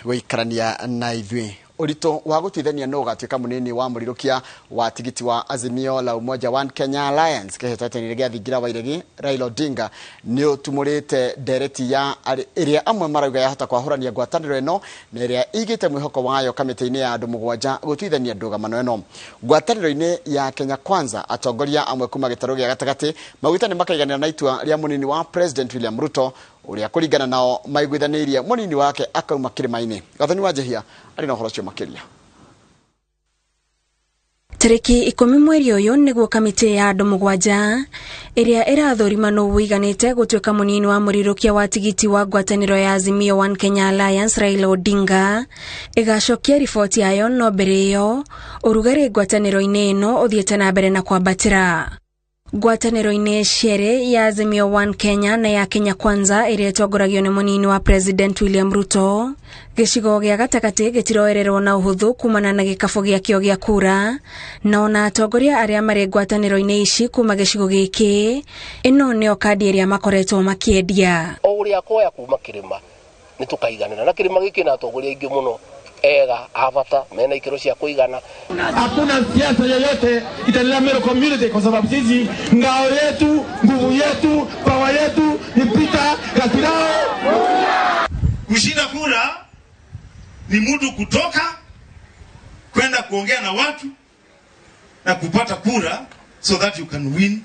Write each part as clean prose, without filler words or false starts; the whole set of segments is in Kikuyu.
Gũikarania na ithuĩ. Ũritũ wa gũtuithania nũ ũgatuĩka mũnini wa mũrirũkia wa tigiti wa Azimio la Umoja One Kenya Alliance kĩhĩtahĩtano gĩa thingira wa iregi Raila Odinga nĩ ũtumũrĩte ndereti ya ĩrĩa amwe marauga yahota kwahũrania ngwatanĩro ĩno na ĩrĩa ĩigĩte mwĩhoko wayo kamĩtĩ-inĩ ya andũ 7 gũtuithania ndũgamano ĩno. Ngwatanĩro-inĩ ya Kenya Kwanza, atongoria amwe kuma gĩtarũ gĩa gatagatĩ maugĩte nĩ makaiganĩra na itua rĩa mũnini wa President William Ruto, ũrĩa kũringana nao maiguithanĩirie mũnini wake akauma kĩrĩma-inĩ. Gathoni wa Njehia arĩ na ũhoro ũcio makĩria. Tarĩki 10 mweri ũyũ nĩguo kamĩtĩ ya andũ 7 ĩrĩa ĩrathũrima nũ ũiganĩte gũtuĩka mũnini wa mũrirũkia wa tigiti wa ngwatanĩro ya Azimio One Kenya Alliance Raila Odinga ĩgacokia riboti yayo, no mbere ĩyo ũrugarĩ ngwatanĩro-inĩ ĩno ũthiĩte na mbere na kwambatĩra. Ngwatanĩro-inĩ cierĩ ya Azimio One Kenya na ya Kenya Kwanza ĩrĩa ĩtongoragio nĩ mũnini wa President William Ruto, gĩcigo gĩa gatagatĩ gĩtiroererwo na ũhũthũ kumana na gĩkabũ gĩakĩo gĩa kura, na ona atongoria arĩa marĩ ngwatanĩro-inĩ ici kuma gĩcigo gĩkĩ, ĩno nĩyo kandi ĩrĩa makoretwo makĩendia. O ũrĩa akoya kuma kĩrĩma nĩ tũkaiganĩra, na kĩrĩma gĩkĩ na atongoria aingĩ mũno ega a bata mena ikĩro cia kũigana. Hakuna siasa yoyote itaendelea Meru community kwa sababu sisi ngao yetu, nguvu yetu, power yetu ni Peter Gatirao. Kushinda kura ni mtu kutoka kwenda kuongea na watu na kupata kura so that you can win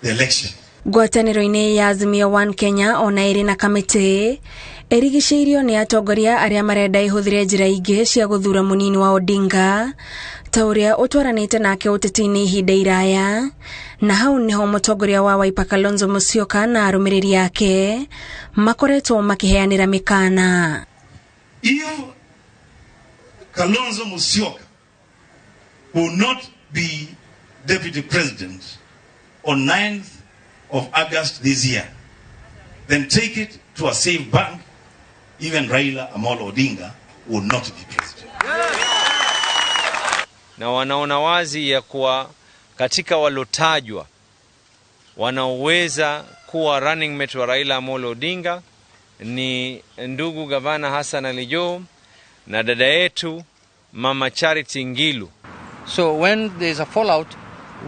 the election. Ngwatanĩro-inĩ ya Azimio One Kenya ona ĩrĩ na kamĩtĩ ĩrigicĩirio nĩ atongoria arĩa marenda ĩhũthĩre njĩra ingĩ cia gũthura mũnini wa Odinga ta ũrĩa ũtwaranĩte nake ũteti-inĩ ihinda iraya, na hau nĩho mũtongoria wa Wiper Kalonzo Musyoka na arũmĩrĩri ake makoretwo makĩheanĩra mĩkana. If Kalonzo Musyoka will not be deputy president on 9th of August this year, then take it to a safe bank. Even Raila Amolo Odinga will not be president. Na wanaona wazi ya kuwa katika walotajwa wanaoweza kuwa running mate wa Raila Amolo Odinga ni ndugu gavana Hassan Ali Joho na dada yetu Mama Charity Ngilu. So when there is a fallout,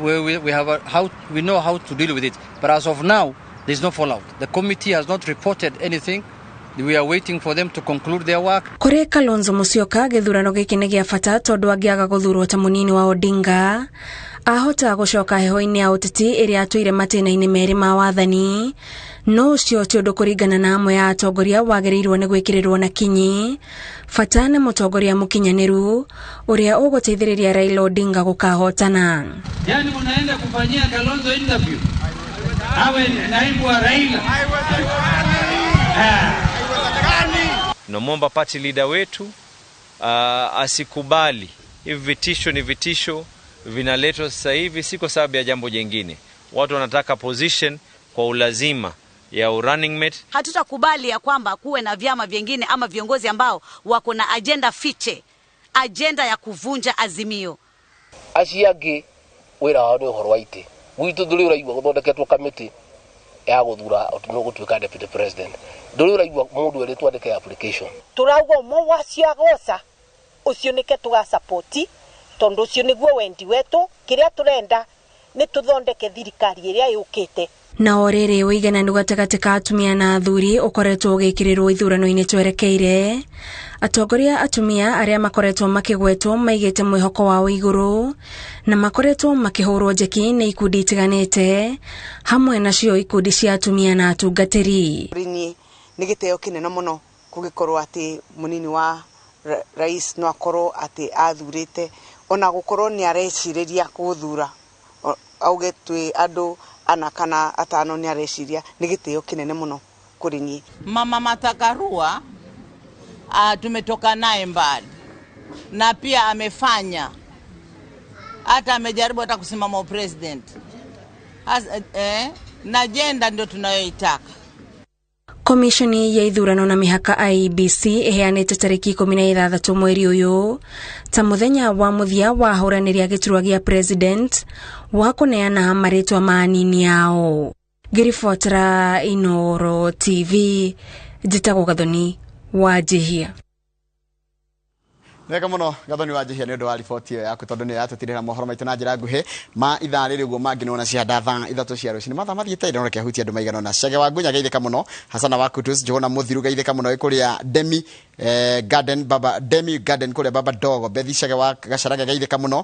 we know how to deal with it. But as of now, there is no fallout. The committee has not reported anything. We are waiting for them to conclude their work. Kũrĩ Kalonzo Musyoka, gĩthurano gĩkĩ nĩ gĩa bata tondũ angĩaga gũthurwo ta mũnini wa Odinga ahota gũcoka heho-inĩ ya ũteti ĩrĩa atũire matĩna-inĩ merĩ ma wathani, no ũcio ti ũndũ kũringana na amwe ya atongoria wagĩrĩirwo nĩ gwĩkĩrĩrwo na kinyi. Bata nĩ mũtongoria mũkinyanĩru ũrĩa ũgũteithĩrĩria Raila Odinga gũkahotana. Yani unaenda kufanyia Kalonzo interview awe naibu wa Raila. Tunamwomba party leader wetu asikubali hivi vitisho. Ni vitisho vinaletwa sasa hivi, si kwa sababu ya jambo jingine. Watu wanataka position kwa ulazima ya running mate. Hatutakubali ya kwamba kuwe na vyama vingine ama viongozi ambao wako na agenda fiche, agenda ya kuvunja Azimio. Acio angĩ wĩra wao nĩ ũhoro wa itĩ. Gwitũ ndũrĩ ũraigua gũthondeketwo kamĩtĩ ya gũthura nũ gũtuĩka deputy president. Ndũrĩ ũraigua mũndũ erĩtwo andĩke application. Tũrauga ũmwe wacio agoca ũcio nĩke tũgacapoti, tondũ ũcio nĩguo wendi wetũ. Kĩrĩa tũrenda nĩ tũthondeke thirikari ĩrĩa yũkĩte. Na o rĩrĩ, ũigananu gatagatĩ ka atumia na athuri ũkoretwo ũgĩkĩrĩrwo ithurano-inĩ twerekeire. Atongoria atumia arĩa makoretwo makĩgwetwo maigĩte mwĩhoko wao igũrũ na makoretwo makĩhũrwo njeki nĩ ikundi itiganĩte, hamwe nacio ikundi cia atumia na atungatĩri. Niĩ nĩ gĩtĩo kĩnene mũno kũgĩkorwo atĩ mũnini wa rais no akorwo atĩ athurĩte, ona gũkorwo nĩ arecirĩria gũthura auge twĩ andũ 4 kana 5, nĩ areciria nĩ gĩtĩo kĩnene mũno kũrĩ niĩ. Mama Martha Karua, tumetoka naye mbali, na pia amefanya, hata amejaribu hata kusimama president. Na agenda ndio tunayoitaka. Komishoni ya ithurano na mĩhaka IEBC ĩheanĩte tarĩki 16 mweri ũyũ ta mũthenya wa mũthia wa ahũranĩri a gĩturwa gĩa president wa kũneana marĩtwa ma anini ao. Ngĩribotera Inooro TV, njĩtagwo Gathoni wa Njihia. Wega muno Gathoni wa Njihia nĩ ũndũ wa riboti ĩyo yaku tondũ nĩyo yatũtirĩra mohoro maitũ na njĩra nguhĩ ma ithaa rĩrĩ ũguo mangĩ nĩwona cihanda thaa 3 cia rũcinĩ mathaa mathiĩte ĩno reke hutie andũ maigana ũna. Cege wa Ngunya geithĩka mũno, Hasana wa Kutus, Njũgũna Mũthiru geithĩka mũno kũrĩa Demi Garden Baba Demi Garden kũrĩa Baba Dogo, Bethi Cege wa Gacaraga geithĩka mũno,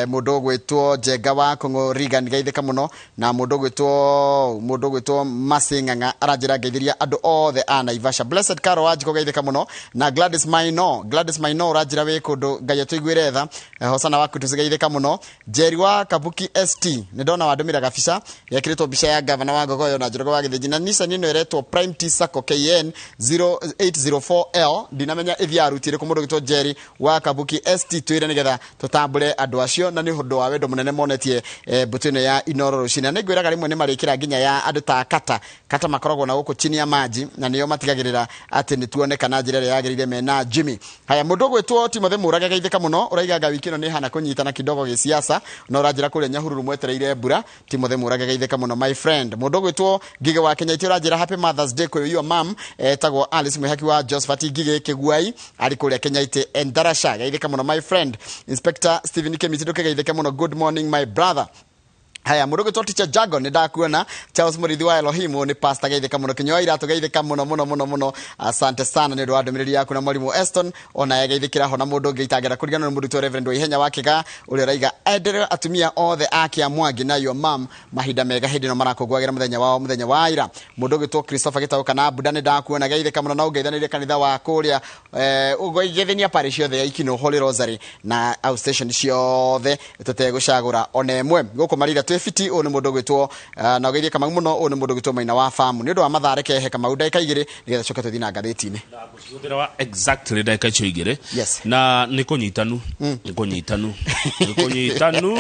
mũndũ ũgwĩtwo Njenga wa Kũng'ũ Regan geithĩka mũno, na mũndũ ũgwĩtwo Mercy Ng'ang'a aranjĩra ngeithĩria andũ othe a Naivasha. Blessed Caro wa Njiko geithĩka mũno, na Gladys Maino ũranjĩra wĩ kũndũ Ngai atũiguĩre tha. Hosana wa Kutus geithĩka mũno, Jerry wa Kabuki ST nĩ ndona wandũmĩra gabica gekĩrĩtwo mbica ya gavana wa Ngogoyo na Njoroge wa Gĩthĩnji, na Nissan ĩno ĩretwo Prime T Sacco KN 0804L ndinamenya ĩthiaga ruti ĩrĩkũ. Mũndũ ũgwĩtwo Jerry wa Kabuki ST twĩre nĩgetha tũtambũre andũ acio, na nĩ ũndũ wa wendo mũnene monetie mbũtũ ĩno ya Inoro rũcinĩ. Na nĩngwĩraga rĩmwe nĩ marĩkĩra nginya ya andũ ta Kata makoragwo na gũkũ chini ya maji, na nĩo matigagĩrĩra atĩ nĩ tuoneka na njĩra ĩrĩa yagĩrĩire mena Jimmy. Haya, mũndũ ũgwĩtwo Timothy Mũrage geithĩka mũno, ũraigaga wiki ĩno nĩ ĩhana kũnyitana kidogo gĩsiasa, na ũranjĩra kũrĩa Nyahururu mwetereire mbura. Timothy Mũrage geithĩka mũno my friend. Mũndũ ũgwĩtwo Ngige wa Kenya iti ũranjĩra happy Mother's Day kwĩ your mom, etagwo Alice Mwihaki wa Josephat Ngige Kĩguai arĩ kũrĩa Kenya iti Endarasha geithĩka mũno my friend. Inspector Stephen Kemiti ndũkĩgeithĩke mũno, good morning my brother. Haya, mũndũ ũgwĩtwo Teacher Jago nĩ ndakuona. Charles Mũrithi wa Elohim nĩ pastor geithĩka mũno. Kĩnyoa Iratũ geithĩka mũno mũno mũno mũno, asante sana nĩ ũndũ wa ndũmĩrĩri yaku. Na mwarimũ Eston ona geithĩkĩra ho. Na mũndũ ũngĩ itangĩenda kũriganĩrwo nĩ mũndũ ũgwĩtwo Reverend Waihenya wa Kĩgaa ũrĩa ũraiga endere atumia othe a Kĩamwangi na your mom mahinda mega hĩndĩ ĩno marakũngũagĩra mũthenya wao mũthenya wa ira. Mũndũ ũgwĩtwo Christopher Gĩtaũ kana Buda nĩ ndakuona geithĩka mũno, na ũngeithanĩrie kanitha wa kũrĩa ũgeithania parish yothe ya Ikino Holy Rosary na outstation ciothe tũtegũcagũra ona ĩmwe. Gũkũ Marira twĩ fiti. Ũyũ nĩ mũndũ ũgwĩtwo na ũgeithie Kamau mũno. Ũyũ nĩ mũndũ ũgwĩtwo Maina wa Famu. Nĩ ũndũ wa mathaa reke he Kamau ndagĩka 2 nĩgetha coke tũthiĩ na ngathĩti-inĩ. Hũthĩra wa exactly ndagĩka icio 2. Yes. Na nĩ kũnyitanu, nĩ kũnyitanu, nĩ kũnyitanu.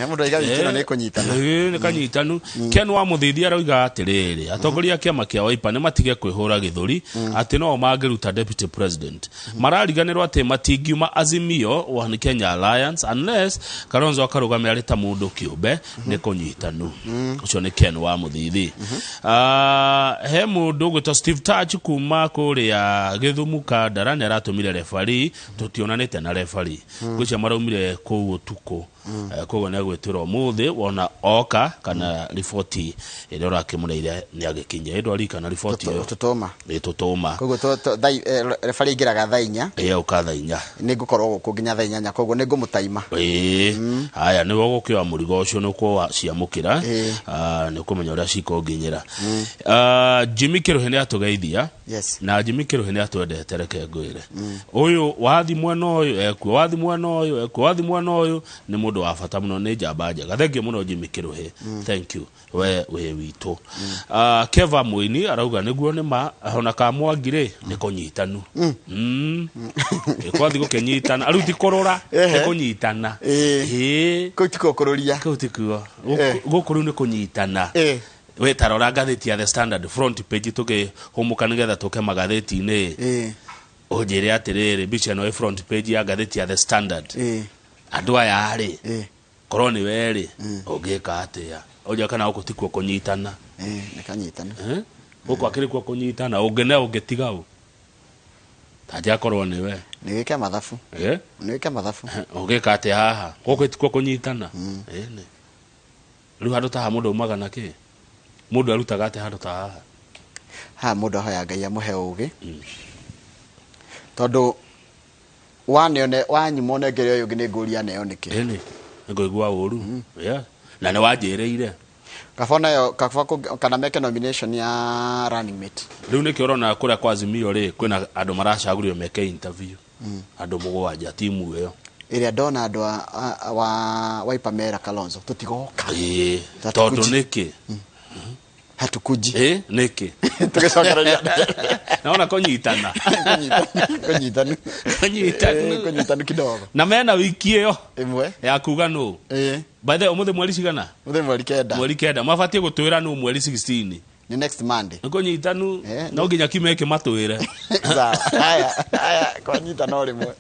Mũndũ aiga wiki ĩno nĩ kũnyitana. Nĩ kanyitanu. Ken wa Mũthithi arauga atĩrĩrĩ, atongoria a kĩama kĩa Wiper nĩ matige kwĩhũra gĩthũri atĩ no mangĩruta deputy president. Marariganĩrwo atĩ matingiuma Azimio One Kenya Alliance unless Kalonzo akarũgame arĩ ta mũndũ kĩũmbe. Nĩ kũnyitanu. Ũcio nĩ Ken wa Mũthithi. He mũndũ ũgwĩtwo Steve Touch kuma kũrĩa Gĩthumu Kandara nĩ aratũmire referee, tũtionanĩte na referee. Ngwĩciria maraumire kũu ũtukũ. Koguo nĩ agwĩtĩrwo ũmũthĩ wona oka kana riboti ĩrĩa ũrakĩmũneire nĩ agĩkinyia. Ĩndũ arikana riboti ĩyo. Tũtũma. Ĩ tũtũma. Koguo referee aingĩraga thaa 4. Ĩ oka thaa 4. Nĩ ngũkorwo gũkũ nginya thaa 8, koguo nĩ ngũmũtaima. Ĩ haya, nĩwe ũgũkĩoya mũrigo ũcio nĩ ũkũwaciamũkĩra, nĩ ũkũmenya ũrĩa cikũnginyĩra. Jimmy Kĩrũhĩ nĩ atũgeithia. Yes. Na Jimmy Kĩrũhĩ nĩ atwendete, reke ngwĩre. Ũyũ wathi mwena ũyũ ekuo, wathi mwena ũyũ ekuo, wathi mwena ũyũ nĩ mũndũ wa bata mũno, nĩ njamba njega. Thank you mũno Jimmy Kĩrũhĩ. Thank you. We wĩ witũ. Keva Mũini arauga nĩguo nĩ ma ona ka Mwangi rĩ nĩ kũnyitanu. Kwathi gũkĩnyitana. Rĩu ti kũrũra, nĩ kũnyitana. Kũu ti kũrũria. Kũu ti kuo. Gũkũ rĩu nĩ kũnyitana. We tarora ngathĩti ya The Standard front page tũkĩhũmũka nĩgetha tũke magathĩti-inĩ. Ũnjĩre atĩrĩrĩ, mbica ĩno ĩ front page ya ngathĩti ya The Standard. Andũ aya rĩ, korwo nĩ we rĩ, ũngĩka atĩa? Ũnjĩra kana gũkũ tikuo kũnyitana. Nĩ kanyitana. Gũkũ akĩrĩ kuo kũnyitana, ũngĩne ũngĩtiga ũ? Ta nja korwo nĩ we. Nĩ wĩke mathabu. Nĩ wĩke mathabu. Ũngĩka atĩa haha? Gũkũ tikuo kũnyitana. Nĩ. Rĩu handũ ta haha mũndũ aumaga na kĩ? Mũndũ arutaga atĩa handũ ta haha? Haha mũndũ ahoya Ngai amũhe ũgĩ. Tondũ waneone wanyuma ũnengere ũyũ ũngĩ nĩ ngũria neo nĩkĩ? Ĩni, nĩngũigua ũru. Yeah. Na nĩ wanjĩrĩire. Kaba nayo, kaba kana meke nomination ya running mate. Rĩu nĩkĩo ũrona kũrĩa kwa Azimio rĩ, kwĩna andũ maracagũrio meke interview. Andũ 7 timu ĩyo. Ĩrĩa ndona andũ wa Wiper mera Kalonzo tũtigoka. Tondũ nĩkĩ? Hatukuji. Nĩkĩ? Tũgĩcokereria. Naona kũnyitana. Kũnyitanu. Kũnyitanu. Kũnyitanu kidogo. Na mena wiki ĩyo ĩmwe ya kuga nũ. By the way, ũmũthĩ mweri cigana? Ũmũthĩ mweri 9. Mweri 9. Mabatiĩ gũtwĩra nũ mweri 16. Ni next Monday. Nĩ kũnyitanu. No nginya kiumia gĩkĩ matwĩre. Sawa. Haya, haya, kwanyitana o rĩmwe.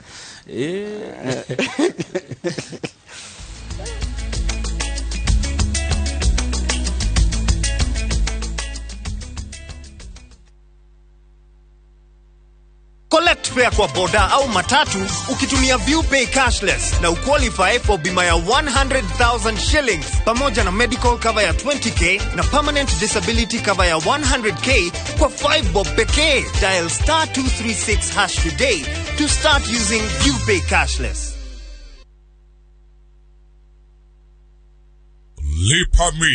Collect fare kwa boda au matatu ukitumia ViewPay cashless na uqualify for bima ya 100,000 shillings pamoja na medical cover ya 20K na permanent disability cover ya 100K kwa 5 bob pekee. Dial star 236 hash today to start using ViewPay cashless. Lipa Mia.